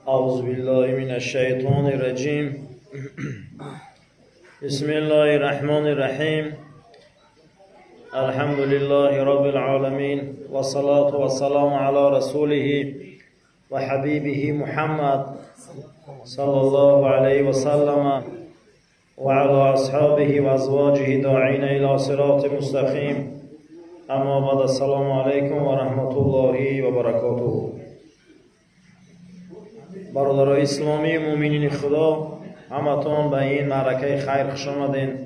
أعوذ بالله من الشيطان الرجيم. بسم الله الرحمن الرحيم. الحمد لله رب العالمين، والصلاة والسلام على رسوله وحبيبه محمد صلى الله عليه وسلم وعلى أصحابه وأزواجه داعين إلى صراط مستقيم. أما بعد، السلام عليكم ورحمة الله وبركاته. برادرای اسلامی مؤمنین خدا، همتون به این معرکه خیر خوش آمدین.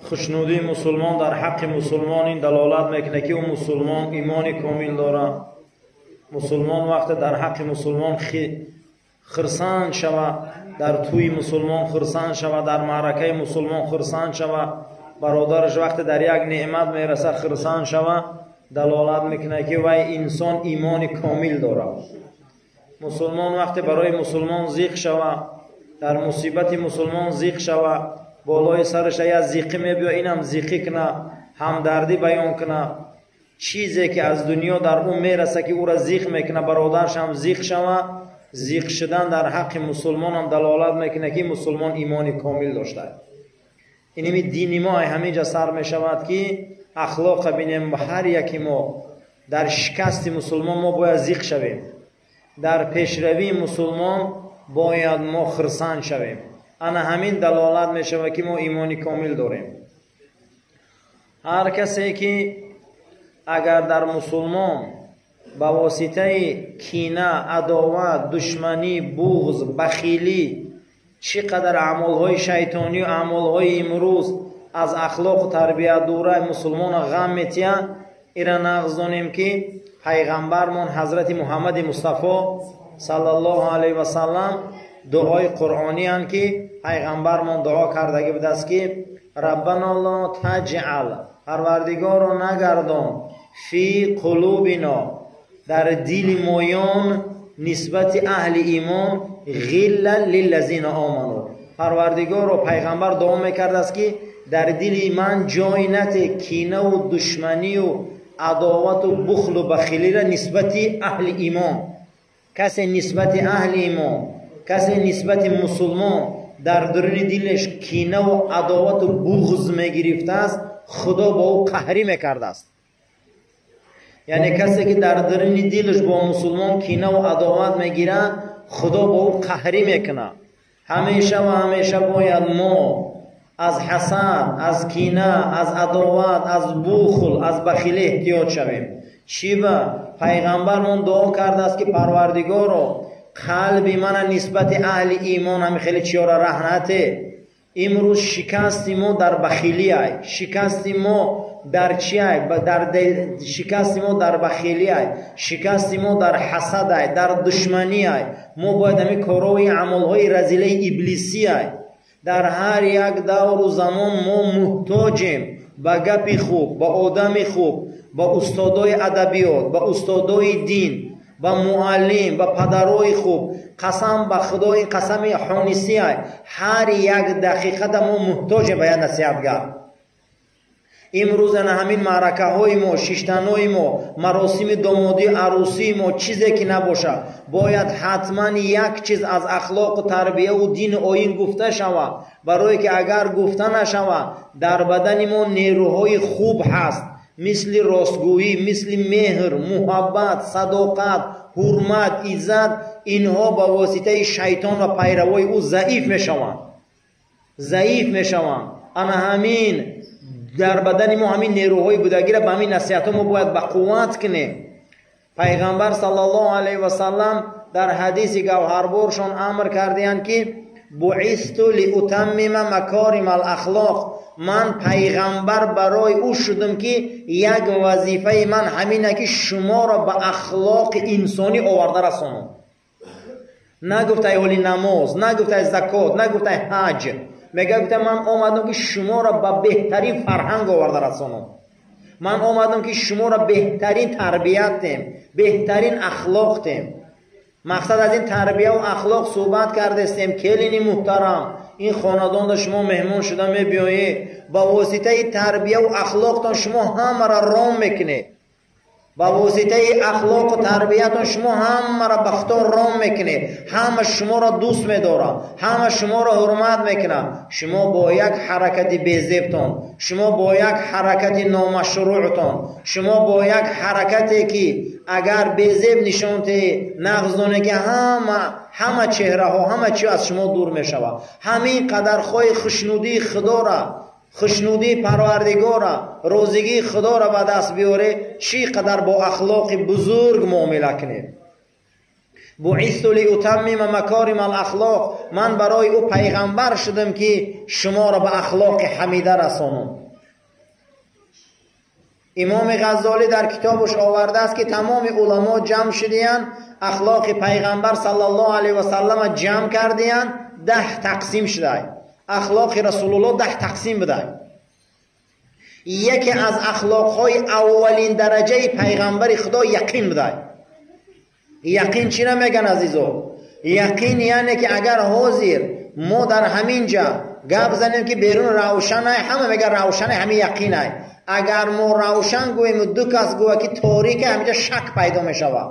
خوشنودی مسلمان در حق مسلمان این دلالت میکنه که او مسلمان ایمان کامل داره. مسلمان وقت در حق مسلمان خرسان شوه، در توی مسلمان خرسان شوه، در معرکه مسلمان خرسان شوه، برادرش وقت در یک نعمت میرسه خرسان شوه، دلالت میکنه که وی انسان ایمان کامل داره. مسلمان وقت برای مسلمان زیق شوه، در مصیبت مسلمان زیق شوه، بالای سرش یک زیقی میبیا، اینم زیقی کنه، همدردی بیان کنه، چیزی که از دنیا در اون میرسه که او را زیق میکنه، برادرش هم زیق شوه. زیق شدن در حق مسلمان هم دلالت میکنه که مسلمان ایمان کامل داشته. اینمی دین ما همینجا سر میشود که اخلاق بینیم. هر یکی ما در شکست مسلمان ما باید زیق شویم، در پیشروی مسلمان باید ما خرسان شویم. انا همین دلالت میشود که ما ایمان کامل داریم. هر کسی که اگر در مسلمان با واسطه کینه، عداوت، دشمنی، بغض، بخیلی، چقدر اعمالهای شیطانی و اعمالهای امروز از اخلاق و تربیت دوره مسلمان غم میتیه، ایرا نغز دانیم که پیغمبرمان حضرت محمد مصطفی صلی الله علیه و سلم دعای قرآنی هن که پیغمبرمان دعا کردگی بود است که ربنا لا تجعل، پروردگار را نگردان، فی قلوبنا، در دل مایان نسبت اهل ایمان، غلا للذین آمنوا. پروردگار را پیغمبر دعا میکرد است که در دل من جای نته کینه و دشمنی و عداوت و بخل و بخیلی را نسبت اهل ایمان. کسی نسبت اهل ایمان، کسی نسبت مسلمان در درون دلش کینه و عداوت و بغض میگرفته است، خدا با او قهری میکرده است. یعنی کسی که در درون دلش با مسلمان کینه و عداوت میگیره، خدا با او قهری میکنه. همیشه و همیشه باید ما از حسد، از کینه، از عداوت، از بخل، از بخیلی احتیاط شویم. چی با پیغمبرمون دعا کرده است که پروردگارا قلب من نسبت اهل ایمان هم خیلی چیا را رهنته. امروز شکست ما در بخیلی ای، شکست ما در چی ای؟ در دل، شکست ما در بخیلی ای، شکست ما در حسد ای، در دشمنی ای. ما باید همین کارهای عملهای رذیله ابلیسی ای. در هر یک دور و زمان ما محتاجیم به گپ خوب، به آدم خوب، به استادای ادبیات، به استادای دین، به معلم، به پدرای خوب. قسم به خدا، این قسم حانیسی ای، هر یک دقیقه ما محتاجیم به یک نصیحتگر. امروز همین معرکه های ما، شیشتنهای ما، مراسم دامادی، عروسی ما، چیزی که نباشه، باید حتما یک چیز از اخلاق و تربیه و دین آیین گفته شود. برای که اگر گفته نشود، در بدن ما نیروهای خوب هست، مثل راستگویی، مثل مهر، محبت، صداقت، حرمت، عزت، اینها با واسطه شیطان و پیروای او ضعیف میشوند، ضعیف میشوند. اما همین در بدن ما همین نیروهای بودگی را به همین نصیحت ما باید به قوت کنیم. پیغمبر صلی الله علیه و سلم در حدیث گوهربارشان امر کردند که بعثت لاتمم مکارم الاخلاق، من پیغمبر برای او شدم که یک وظیفه من همینه که شما را به اخلاق انسانی آورده رسانم. نگفت ای حالی نماز، نگفت ای زکات، نگفت ای حج، میگه گفت من آمدم که شما را به بهترین فرهنگ آورده رسانم. من آمدم که شما را بهترین تربیت تیم، بهترین اخلاق تیم. مقصد از این تربیه و اخلاق صحبت کردستیم. کلینی محترم، Ин хонадонда шумо меҳмон шуда мебиёед, ба воситаи тарбия ва ахлоқтон шумо ҳамаро ром мекунед. Ба воситаи ахлоқу тарбиятон шумо ҳамаро ба худтон ром мекунед. Ҳама шуморо дӯст медорад, ҳама шуморо ҳурмат мекунад. Шумо бо як ҳаракати безебтон, шумо бо як ҳаракати номашрӯътон, шумо бо як ҳаракате ки агар безеб нишон диҳед, нағз донед ки ҳама чеҳраҳо, ҳама чи аз шумо дур мешавад. Ҳамин қадар хоҳи хушнудии Худора, хушнудии Парвардигора, розигии Худоро ба даст биёре, чӣ қадар бо ахлоқи бузург муомила кунед. Буисту лиутаммима макорима алахлоқ, ман барои ӯ пайғамбар шудам ки шуморо ба ахлоқи ҳамида расонам. Имоми Ғаззолӣ дар китобаш овардааст ки тамоми уламо ҷамъ шудиянд, ахлоқи пайғамбар саллаллоҳу алайҳи васаллама ҷамъ кардиянд, 10 тақсим шудай. Ахлоқи Расулуллоҳ 10 тақсим будай. Яке аз ахлоқҳои аввалин дараҷаи пайғамбари Худо яқин будай. Яқин чӣ намеган, азизо? Яқин яъне ки агар ҳозир мо дар ҳамин ҷа гап занем ки берун равшанай, ҳама меган равшанай, ҳамин яқинай. Агар мо равшан гӯем, ду кас гӯя ки торика, ҳаминҷа шак пайдо мешавад.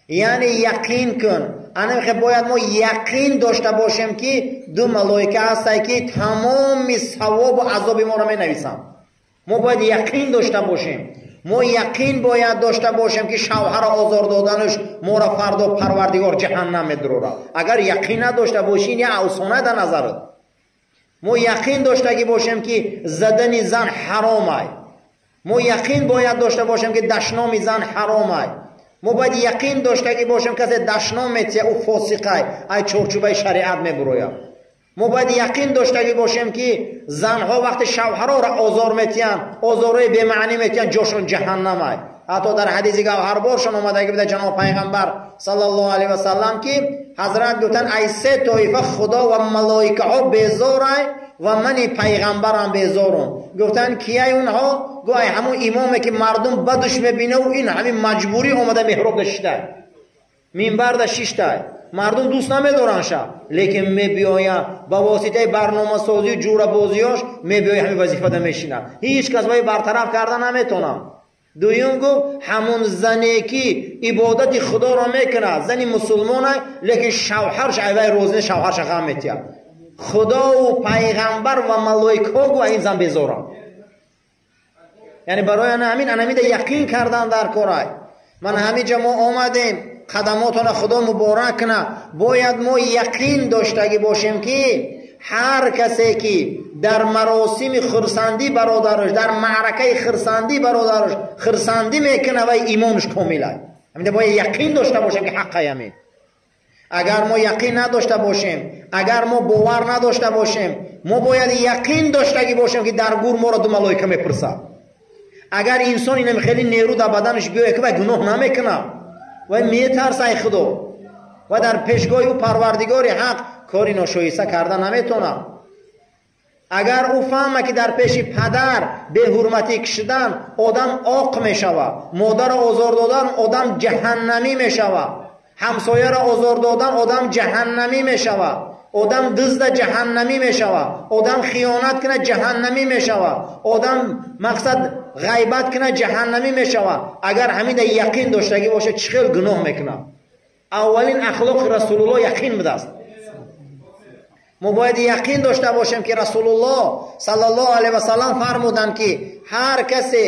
Яъне яқин кун. Ана бояд мо яқин дошта бошем ки ду малоика ҳастанд ки тамоми савобу азоби моро менависанд. Мо бояд яқин дошта бошем. Мо яқин бояд дошта бошем ки шавҳаро озор доданаш моро фардо Парвардигор ҷаҳаннам медурорад. Агар яқин надошта бошӣ, ин як афсона дар назарат. Мо яқин доштагӣ бошем ки задани зан ҳаромай. Мо яқин бояд дошта бошем ки дашноми зан ҳаромай. Мо бояд яқин доштагӣ бошем касе дашном метия, ӯ фосиқай, ай чорчӯбаи шариат мебурояд. Мо бояд яқин доштагӣ бошем ки занҳо вақти шавҳароро озор метиҳанд, озорҳои бемаънӣ метиҳанд, ҷошон ҷаҳаннамай. Ҳатто дар ҳадиси гавҳарборшон омадагӣ буда ҷаноб пайғамбар саллаллоҳу алайҳи васаллам ки ҳазрат гуфтанд: ай се тоифа Худо ва малоикаҳо безорай ва мани пайғамбарам безорум. Гуфтанд: кияй онҳо? Гӯ ай ҳамун имоме ки мардум бадуш мебинаву ин ҳамин маҷбурӣ омада меҳроб да шиштай, минбар да шиштай, мардум дӯст намедоранд ша, лекин мебиёяд ба воситаи барномасозию ҷӯрабозиёш мебиёяд ҳамин вазифада мешинад, ҳеҷ кас вай бартараф карда наметонад. Дуюм гуфт: ҳамун зане ки ибодати Худоро мекунад, зани мусулмона, лекин шавҳарш айвай розӣ, шавҳарша ғам метиҳад. Худову пайғамбар ва малоикаҳо гӯ ин зан безоранд. Яъне барои ана ҳамин анамида яқин кардан дар корай. Ман ҳамин ҷа мо омадем, қадамотона Худо муборак кунад. Бояд мо яқин доштагӣ бошем ки ҳар касе ки дар маросими хурсандӣ бародараш, дар маъракаи хурсандӣ бародараш хурсандӣ мекунад, вай имонаш комилай. Ҳаминда бояд яқин дошта бошем ки ҳаққай ҳамин. Агар мо яқин надошта бошем, агар мо бовар надошта бошем, мо бояд яқин доштагӣ бошем ки дар гур моро ду малоика мепурсад. Агар инсон инам хеле нерӯ дар баданаш биёяд ки вай гуноҳ намекунад, вай метарсад ай Худо ва дар пешгоҳи ӯ Парвардигори ҳақ кори ношоиста карда наметонад. Агар ӯ фаҳма ки дар пеши падар беҳурматӣ кашидан одам оқ мешавад, модарро озор додан одам ҷаҳаннамӣ мешавад, ҳамсояро озор додан одам ҷаҳаннамӣ мешавад, одам дизда ҷаҳаннамӣ мешавад, одам хиёнат кунад ҷаҳаннамӣ мешавад, одам мақсад ғайбат кунад ҷаҳаннамӣ мешавад. Агар ҳаминда яқин доштагӣ бошад, чӣ хел гуноҳ мекунад? Аввалин ахлоқи Расулуллоҳ яқин будааст. Мо бояд яқин дошта бошем ки Расулуллоҳ саллаллоҳу алайҳи васаллам фармуданд ки ҳар касе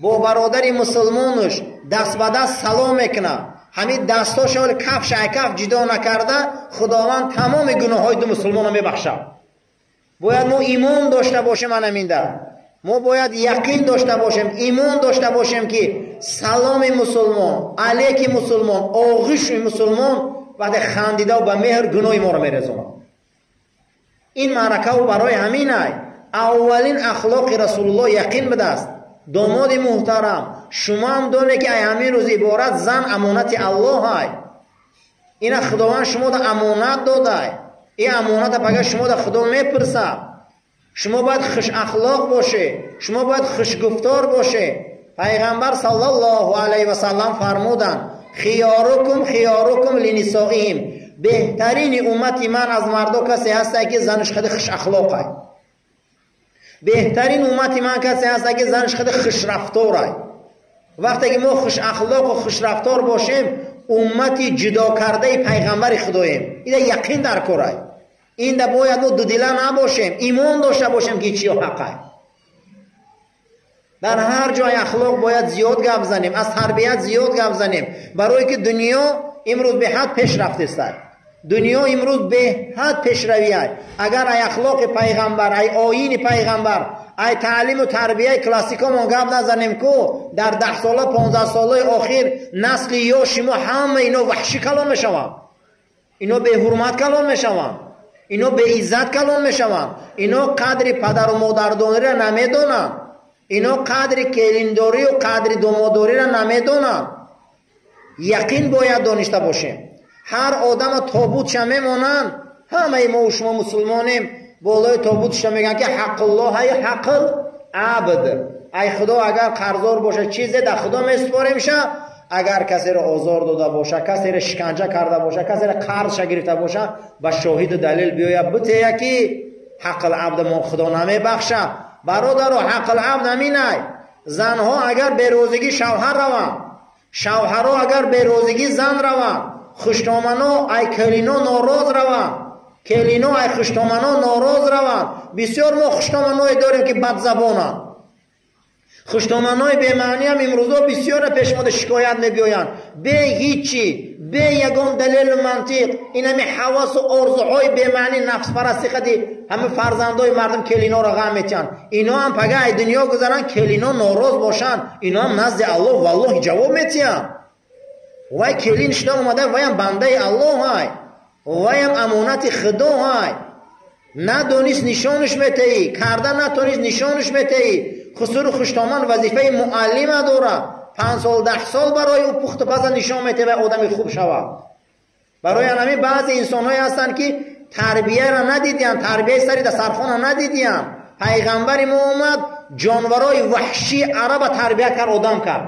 бо бародари мусулмонаш даст ба даст салом мекунад, ҳамин дастошо кафш ай каф ҷидо накарда, Худованд тамоми гуноҳҳои ду мусулмонро мебахшад. Бояд мо имон дошта бошем анаминда. Мо бояд яқин дошта бошем, имон дошта бошем ки саломи мусулмон, алейки мусулмон, оғиши мусулмон вақте хандида ба меҳр гуноҳи моро мерезонад. Ин маъракао барои ҳамин ай. Аввалин ахлоқи Расулуллоҳ яқин будааст. Домоди муҳтарам, шумо ҳам донед ки ай ҳамин рӯз иборат зан амонати Аллоҳ ай. Ина Худованд шумода амонат додай. Ин амоната пага шумода Худо мепурсад. Шумо бояд хушахлоқ бошед, шумо бояд хушгуфтор бошед. Пайғамбар саллаллоҳу алайҳи васаллам фармуданд: хиёрукум хиёрукум линисоиҳим. Беҳтарини уммати ман аз мардо касе ҳаста ки занаш хеле хуш ахлоқай. Беҳтарин уммати ман касе ҳаста ки занаш хеле хушрафторай. Вақте ки мо хуш ахлоқ ва хушрафтор бошем, уммати ҷудо кардаи пайғамбари худоем. Ида яқин дар корай. Инда бояд мо дудила набошем, имон дошта бошем ки чиё ҳақай. Дар ҳар ҷой ахлоқ бояд зиёд гап занем, аз тарбият зиёд гап занем, барое ки дунё имрӯз беҳад пеш рафтест. Дунё имрӯз беҳад пешравиай. Агар ай ахлоқи пайғамбар, ай оини пайғамбар, ай таълиму тарбияи классикомон гап назанем ку, дар 10 сола 15 солаи охир насли ёши мо ҳама ино ваҳшӣ калон мешаванд, ино беҳурмат калон мешаванд, ино беиззат калон мешаванд, ино қадри падару модардониро намедонанд, ино қадри келиндорию қадри домодориро намедонанд. Яқин бояд доништа бошем. Ҳар одама тобутша мемонанд, ҳамаи мо шумо мусулмонем, болои тобутша мегӯянд ки ҳаққуллоҳ ҳаққул абд. Ай худо агар қарздор боша чизе дар худо месупоремша, агар касеро озор дода боша, касеро шиканҷа карда боша, касеро қарзша гирифта боша, ба шоҳиду далел биёяд битея ки ҳаққул абд мо худо намебахша. Бародаро, ҳаққул абд ҳаминай. Занҳо агар берозигӣ шавҳар раванд, шавҳаро агар берозигӣ зан раванд, хуштомано ай келино нороз раванд, келино ай хуштомано нороз раванд. Бисёр мо хуштоманое дорем ки бадзабонанд. Хуштоманои бемаъниам имрӯзо бисёре пешмода шикоят мебиёянд. Бе ҳичи, бе ягон далелу мантиқ, инами ҳавасу орзуҳои бемаъни нафспарастӣ қади ҳама фарзандои мардум келиноро ғам метиҳанд. Ино ҳам пага ай дунё гузаранд, келино нороз бошанд, ино ҳам назди Аллоҳ валлоҳи ҷавоб метиҳанд. Вай келин шуда омада, вайам бандаи Аллоҳ ай, вайам амонати Худо ай. Надонист нишонаш метаӣ, карда натонист нишонаш метаӣ. Хусуру хуштоман вазифаи муаллима дорад. 5 сол 10 сол барои ӯ пухту паза нишон метавад ва одами хуб шавад. Барои ҳамин баъзе инсонҳое ҳастанд ки тарбияро надидиянд, тарбияи сари дастархона надидиянд. Пайғамбари мо омад, ҷонварои ваҳшии араба тарбия кард, одам кард.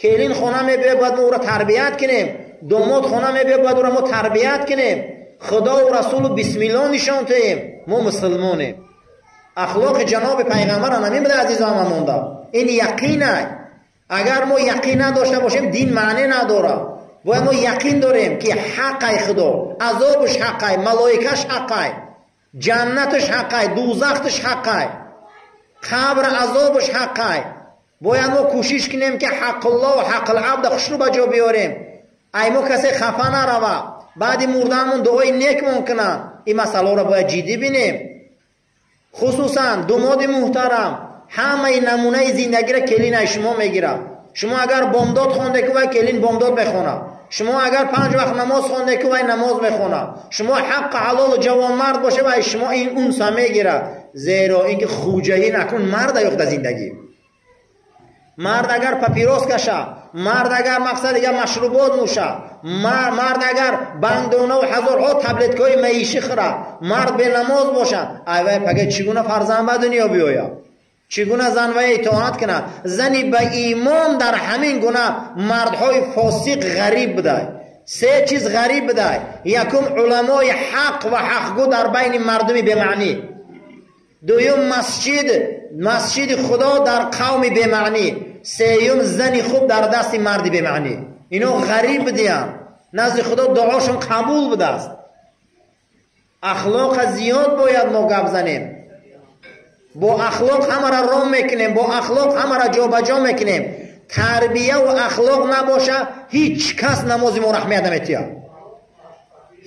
Келин хона мебиёяд, бояд мо ӯро тарбият кунем. Домод хона мебиёяд, бояд ӯро мо тарбият кунем. Худову расулу бисмилло нишон диҳем. Мо мусулмонем. Ахлоқи ҷаноби пайғамбар ҳамин буда, азизо ҳама монда. Ин яқин ай. Агар мо яқин надошта бошем, дин маъне надорад. Бояд мо яқин дорем ки ҳақай худо, азобаш ҳақай, малоикаш ҳақай, ҷаннаташ ҳақай, дӯзахташ ҳақай, қабр азобаш ҳақай. Бояд мо кӯшиш кунем ки ҳаққуллоҳ ва ҳаққул абда хушрӯ ба ҷо биёрем. Ай мо касе хафа нарава, баъди мурданмон дуои некмон кунанд. Ин масъаларо бояд ҷиддӣ бинем. Хусусан думоди муҳтарам, ҳамаи намунаи зиндагиро келин ай шумо мегирад. Шумо агар бомдод хонде ку, вай келин бомдод мехонад. Шумо агар 5 вақт намоз хонде ку, вай намоз мехонад. Шумо ҳаққи ҳалолу ҷавонмард боше, вай шумо ин унса мегирад. Зеро инки хуҷаӣ накун марда ёфта зиндагӣ. Мард агар папирос каша, мард агар мақсад дигар машрубот нӯша, мард агар бандона ва ҳазорҳо таблеткаҳои маишӣ хӯра, мард бенамоз боша, ай вай пага чӣ гуна фарзанд ба дунё биёяд? Чӣ гуна зан вай итоат кунад? Зани ба имон дар ҳамин гуна мардҳои фосиқ ғариб будай. 3 чиз ғариб будай. Якум, уламои ҳақ ва ҳақгӯ дар байни мардуми бемаънӣ. Дуюм, масҷиди худо дар қавми бемаънӣ. Сеюм, зани хуб дар дасти марди бемаънӣ. Ино ғариб будиянд, назди худо дуошон қабул будааст. Ахлоқа зиёд бояд мо гап занем. Бо ахлоқ ҳамаро ром мекунем, бо ахлоқ ҳамаро ҷобаҷо мекунем. Тарбия ва ахлоқ набоша, ҳеҷ кас намози мо раҳмият наметиҳад,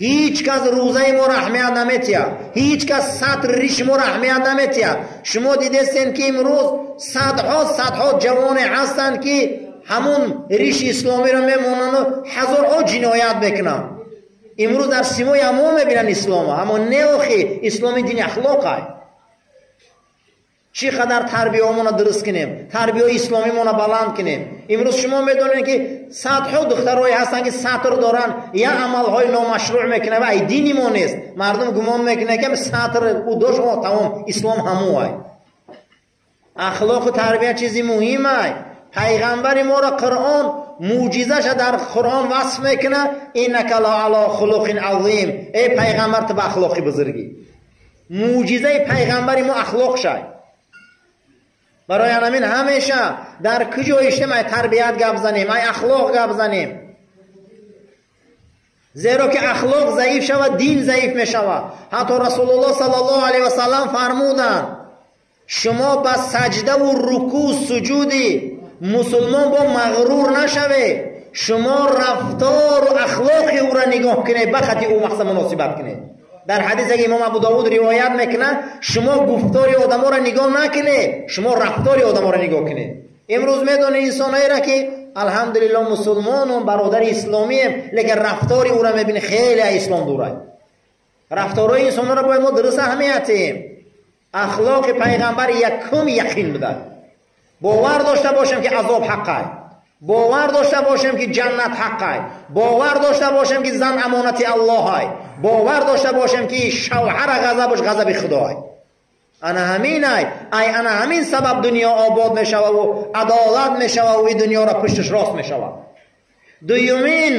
ҳеҷ кас рӯзаи мо раҳмият наметиҳад, ҳеҷ кас сатр риши мо раҳмият наметиҳад. Шумо дидестем ки имрӯз садҳо садҳо ҷавоне ҳастанд ки ҳамун риши исломиро мемонанду ҳазорҳо ҷиноят мекунанд. Имрӯз дар симои ҳамо мебинанд ислома, аммо не охи, исломи дини ахлоқай. Чӣ қадар тарбияомона дуруст кунем, тарбияи исломимона баланд кунем. Имрӯз шумо медонед ки садҳо духтарое ҳастанд ки сатр доранд, я амалҳои номашрӯъ мекунанд ва ай дини мо нест. Мардум гумон мекунад ки сатр ӯ дошт, тамом ислом ҳамӯ ай. Ахлоқу тарбия чизи муҳим ай. Пайғамбари моро Қуръон мӯъҷизаша дар Қуръон васф мекунад: иннака лаала хулуқин азим. Эй пайғамбар, ту ба ахлоқи бузургӣ. Мӯъҷизаи пайғамбари мо ахлоқ шай. Барои ҳамин ҳамеша дар куҷо иштем, ай тарбият гап занем, ай ахлоқ гап занем. Зеро ки ахлоқ заиф шавад, дин заиф мешавад. Ҳатто Расулуллоҳ саллаллоҳу алайҳи васаллам фармуданд: шумо ба саҷдаву рукӯъ суҷуди мусулмон бо мағрур нашавед, шумо рафтору ахлоқи ӯро нигоҳ кунед, ба хати ӯ мақсад муносибат кунед. Дар ҳадисе ки имом Абу Довуд ривоят мекунад, шумо гуфтори одаморо нигоҳ накунед, шумо рафтори одаморо нигоҳ кунед. Имрӯз медонед инсонҳоеро ки алҳамдулиллоҳ мусулмонум, бародари исломием, лекин рафтори ӯро мебинӣ хеле аз ислом дурад. Рафторҳои инсонҳоро бояд мо дуруст аҳамият диҳем. Ахлоқи пайғамбар якум яқин будад. Бовар дошта бошем ки азоб ҳаққай, бовар дошта бошем ки ҷаннат ҳаққай, бовар дошта бошем ки зан амонати Аллоҳай, бовар дошта бошем ки шавҳара ғазабаш ғазаби Худой. Ана ҳаминай, ай ана ҳамин сабаб дунё обод мешававу адолат мешававу ин дунёро пушташ рост мешавад. Дуюмин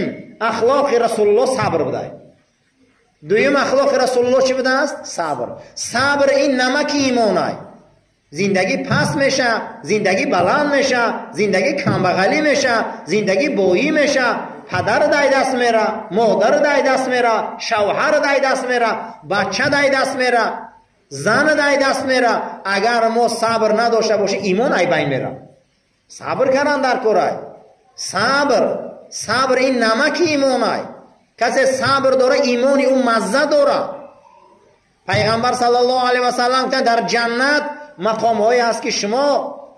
ахлоқи Расулуллоҳ сабр будай. Дуюм ахлоқи Расулуллоҳ чӣ будааст? Сабр. Сабр ин намаки имонай. Зиндагӣ паст меша, зиндагӣ баланд меша, зиндагӣ камбағалӣ меша, зиндагӣ боӣ меша. Падар дай даст мера, модар дай даст мера, шавҳар дай даст мера, бача дай даст мера, зан дай даст мера. Агар мо сабр надошта бошем, имон ай байн мера. Сабр кардан дар корай. Сабр, сабр ин намаки имонай. Касе сабр дора, имони ӯ мазза дора. Пайғамбар саллаллоҳу алайҳи васаллам гуфтанд: дар ҷаннат мақомҳое ҳаст ки шумо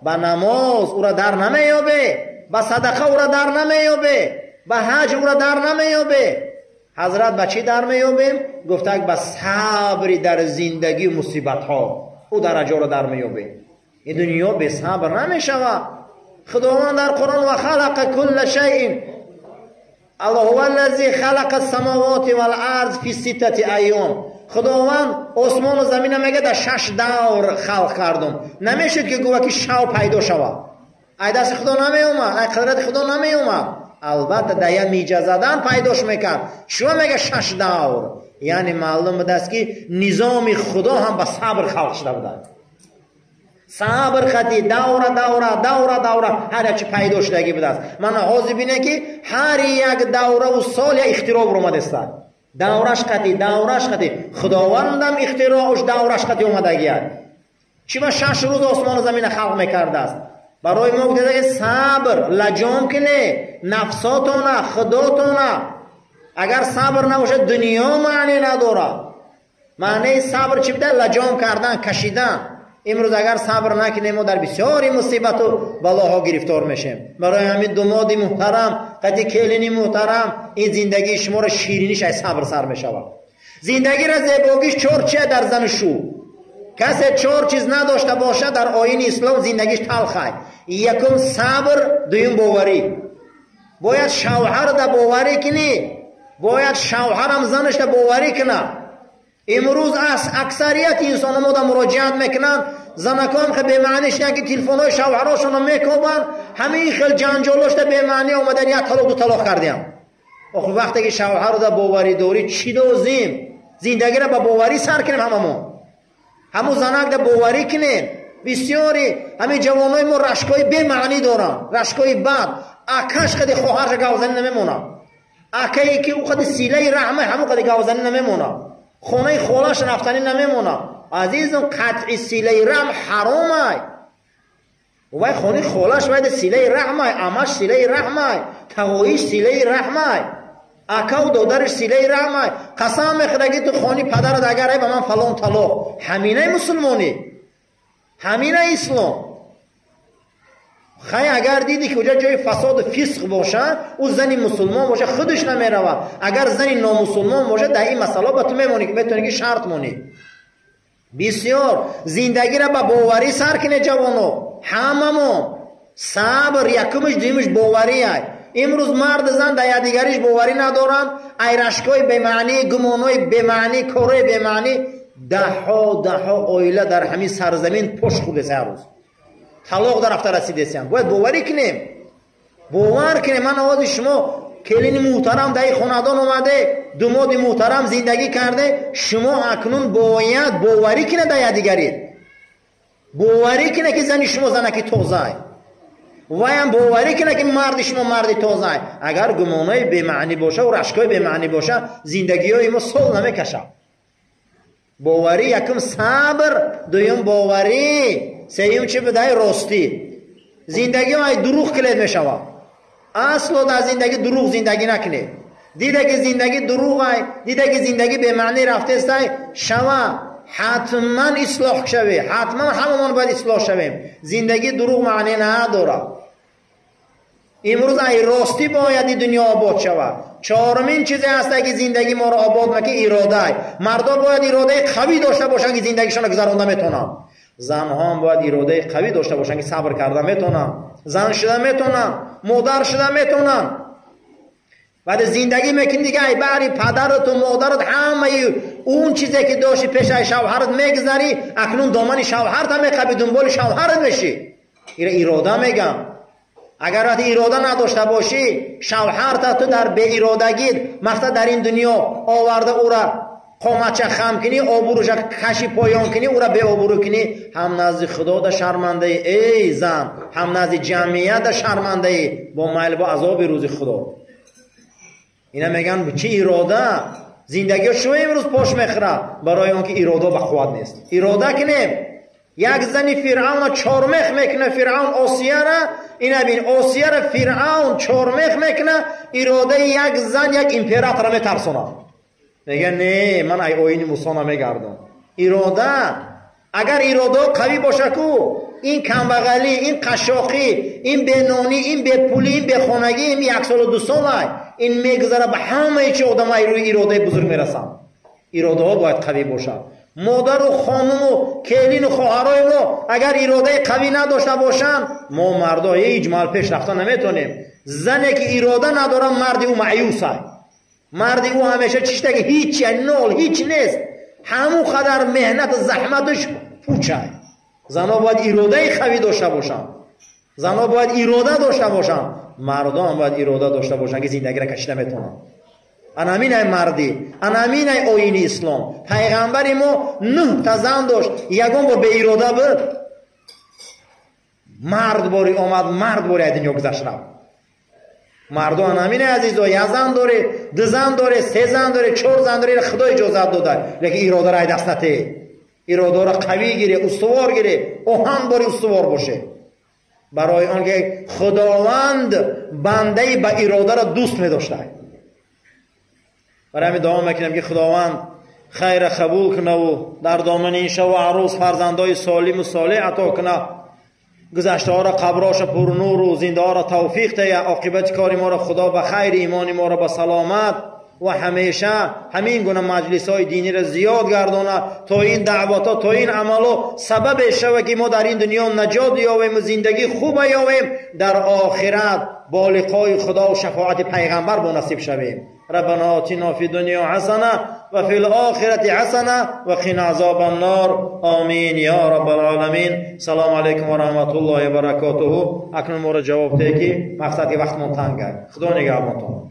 ба намоз ӯра дар намеёбе, ба садақа ӯра дар намеёбе, ба ҳаҷ ӯра дар намеёбе. Ҳазрат ба чӣ дар меёбем? Гуфтак ба сабри дар зиндагию мусибатҳо ӯ дараҷоро дар меёбе. Ин дунё бесабр намешавад. Худованд дар Қуръон: ва халақа кулла шайъин, Аллоҳ ҳува аллази халақа самавоти вал арз фи ситтати айём. Худованд осмону замина мега дар 6 давр халқ кардум. Намешуд ки гӯва ки шав пайдо шавад. Ай дасти Худо намеомад, ай қудрати Худо намеомад. Албатта дар як миҷа задан пайдош мекард. Шумо мега 6 давр. Яъне маълум будааст ки низоми Худо ҳам ба сабр халқ шуда будааст. Сабр хати давра давра давра давра ҳар як чи пайдо шудагӣ будааст. Мана ҳозир бинед ки ҳар як давраву сол як ихтироъ баромадааст. Давраш қати, давраш қати. Худовандам ихтироъш давраш қати омадагият. Чӣ ба 6 рӯз осмону замина халқ мекардааст? Барои мо гуфта ки сабр лаҷом кунед, нафсотона, худотона. Агар сабр набошад, дунё маъне надорад. Маънеи сабр чӣ буда? Лаҷом кардан, кашидан. Имрӯз агар сабр накунем, мо дар бисёри мусибату балоҳо гирифтор мешем. Барои ҳамин думоди муҳтарам, қати келини муҳтарам, ин зиндагии шуморо шириниш ай сабр сар мешавад. Зиндагиро зебогиш чор чия дар зану шу. Касе чор чиз надошта бошад, дар оини ислом зиндагиш талхай. Якум сабр, дуюм боварӣ. Бояд шавҳарда боварӣ кунӣ, бояд шавҳарам занашда боварӣ кунад. Имрӯз аксарияти инсонҳо мода муроҷиат мекунанд, занакон хел бемаънӣ шуданд ки телефонҳои шавҳарошонро мекобанд, ҳамин хел ҷанҷолошда бемаънӣ омадан, як талоқ ду талоқ кардиам. Охир вақте ки шавҳарда боварӣ дорӣ, чӣ лозим? Зиндагиро ба боварӣ сар кунем ҳамамон. Ҳамун занакда боварӣ кунем. Бисёри ҳамин ҷавонои мо рашкҳои бемаънӣ доранд, рашкҳои бад. Акаш қади хоҳарша гавзанӣ намемонад. Акае ки ӯ қади силаи раҳма ҳамун қади гавзанӣ намемонад. Хонаи холаш рафтанӣ намемонад. Азизам, қатъи силаи раҳм ҳаромай. Вай хонаи холаш вайда силаи раҳмай, амаш силаи раҳмай, тағоиш силаи раҳмай, акаву додариш силаи раҳмай. Қасам мехӯрад ки ту хони падарат агар ай ба ман фалон талоқ. Ҳаминай мусулмонӣ, ҳаминай ислом. Хай агар дидӣ ки уҷа ҷои фасоду фисқ бошад, ӯ зани мусулмон бошад, худаш намеравад. Агар зани номусулмон бошад, дар ин масъала ба ту мемонӣ ки метавонӣ ки шарт монӣ. Бисёр зиндагиро ба боварӣ сар кунед ҷавоно, ҳамамон. Сабр якумиш, дуюмиш боварӣ ай. Имрӯз марду зан дар якдигариш боварӣ надоранд. Ай рашкҳои бемаънӣ, гумонҳои бемаънӣ, корҳои бемаънӣ, даҳҳо даҳҳо оила дар ҳамин сарзамин пош хӯрдест ҳар рӯз. Талоқ дар рафта расидесиям. Бояд боварӣ кунем. Бовар кунед, ман овози шумо келини муҳтарам дар ин хонадон омаде, думоди муҳтарам зиндагӣ карде, шумо акнун бояд боварӣ кунед дар якдигарид. Боварӣ кунед, ки зани шумо занаки тозай, ваям боварӣ кунед, ки марди шумо марди тозай. Агар гумонҳои бемаънӣ боша ва рашкҳои бемаънӣ боша, зиндагиҳои мо сол намекашад. Боварӣ якум сабр, дуюм боварӣ, сеюм чӣ будай? Ростӣ. Зиндагиҳо ай дурӯғ килед мешавад. Асло дар зиндагӣ дурӯғ зиндагӣ накунед. Дида ки зиндагӣ дурӯғай, дида ки зиндагӣ бемаънӣ рафтестай, шава ҳатман ислоҳ шавӣ, ҳатман ҳамамон бояд ислоҳ шавем. Зиндагӣ дурӯғ маънӣ надорад. Имрӯз ай ростӣ бояд ин дунё обод шавад. Чорумин чизе ҳаст, ки зиндагӣ моро обод мекунад, иродай. Мардо бояд иродаи қавӣ дошта бошанд, ки зиндагишонро гузаронда метавонанд. Занҳоам бояд иродаи қавӣ дошта бошанд, ки сабр карда метавонанд, зан шуда метавонанд, модар шуда метавонанд. Баъд зиндагӣ мекунӣ, дига ай баҳри падарату модарат ҳамаи он чизе ки дошти пеш ай шавҳарат мегузарӣ, акнун домани шавҳарта меқабӣ, дунболи шавҳарат мешӣ. Ира ирода мегам. Агар вақте ирода надошта бошӣ, шавҳарта ту дар беиродагӣ, мақсад дар ин дунё оварда ӯра қоматча хам кунӣ, обрӯша каши поён кунӣ, ӯра беобрӯ кунӣ, ҳам назди худода шармандаӣ, эй зан, ҳам назди ҷамъията шармандаӣ, бо майл бо азоби рӯзи худо. Ина меган чӣ ирода? Зиндагиҳо шумо имрӯз пош мехӯрад, барои он ки ирода ба қувват нест. Ирода кунем. Як зани Фиръавна чормех мекунад, Фиръавн Осияра, ина бин, Осияра Фиръавн чормех мекунад, иродаи як зан як императора метарсонад. Мега не, ман ай оини Мусо намегардам. Ирода, агар иродаҳо қавӣ боша ку, ин камбағалӣ, ин қашшоқӣ, ин бенонӣ, ин бепулӣ, ин бехонагӣ, ин як солу ду солай, ин мегузара, ба ҳамаи чи одамай рӯи иродаи бузург мерасанд. Иродаҳо бояд қавӣ бошад. Модару хонуму келину хоҳарои мо агар иродаи қавӣ надошта бошанд, мо мардо ҳеҷ маҳал пеш рафта наметавонем. Зане ки ирода надорад, марди ӯ маъюсай. Марди ӯ ҳамеша чиштаги ҳеч, нол, ҳеч нест. Ҳамун қадар меҳнату заҳматаш пучай. Занҳо бояд иродаи қавӣ дошта бошанд. Занҳо бояд ирода дошта бошанд. Мардон бояд ирода дошта бошанд, ки зиндагиро кашида метавонанд. Анаминай мардӣ, анаминай оини ислом. Пайғамбари мо 9 та зан дошт, ягон бор беирода буд? Мард бори омад, мард бори аз дунё гузашт рафт. Мардо анаминай, азизо, як зан доре, ду зан доре, се зан доре, чор зан доре, худо иҷозат дода, лекин иродаро ай даст натеҳ. Иродаро қавӣ гире, устувор гире, оҳан бори устувор боше. Барои он ки худованд бандаи ба иродаро дӯст медошта. Барои ҳамин дуо мекунем, ки худованд хайра қабул кунаву дар домани ин шаву арӯз фарзандои солиму солеҳ ато куна, гузаштаҳоро қаброша пурнуру зиндаҳоро тавфиқ тая, оқибати кори моро худо ба хайри, имони моро ба саломат ва ҳамеша ҳамин гуна маҷлисҳои диниро зиёд гардона, то ин даъватҳо, то ин амалҳо сабабе шава, ки мо дар ин дунё наҷот ёвем, зиндагӣ хуба ёвем, дар охират бо лиқои худо ва шафоати пайғамбар бо насиб шавем. ربنا آتنا في الدنيا حسنة وفي الآخرة حسنة وقنا عذاب النار، آمين يا رب العالمين. سلام علیکم و رحمت الله و برکاته. اکنون ما را جواب ده که مقصد وقت من تنگ. خدا نگهبانتون.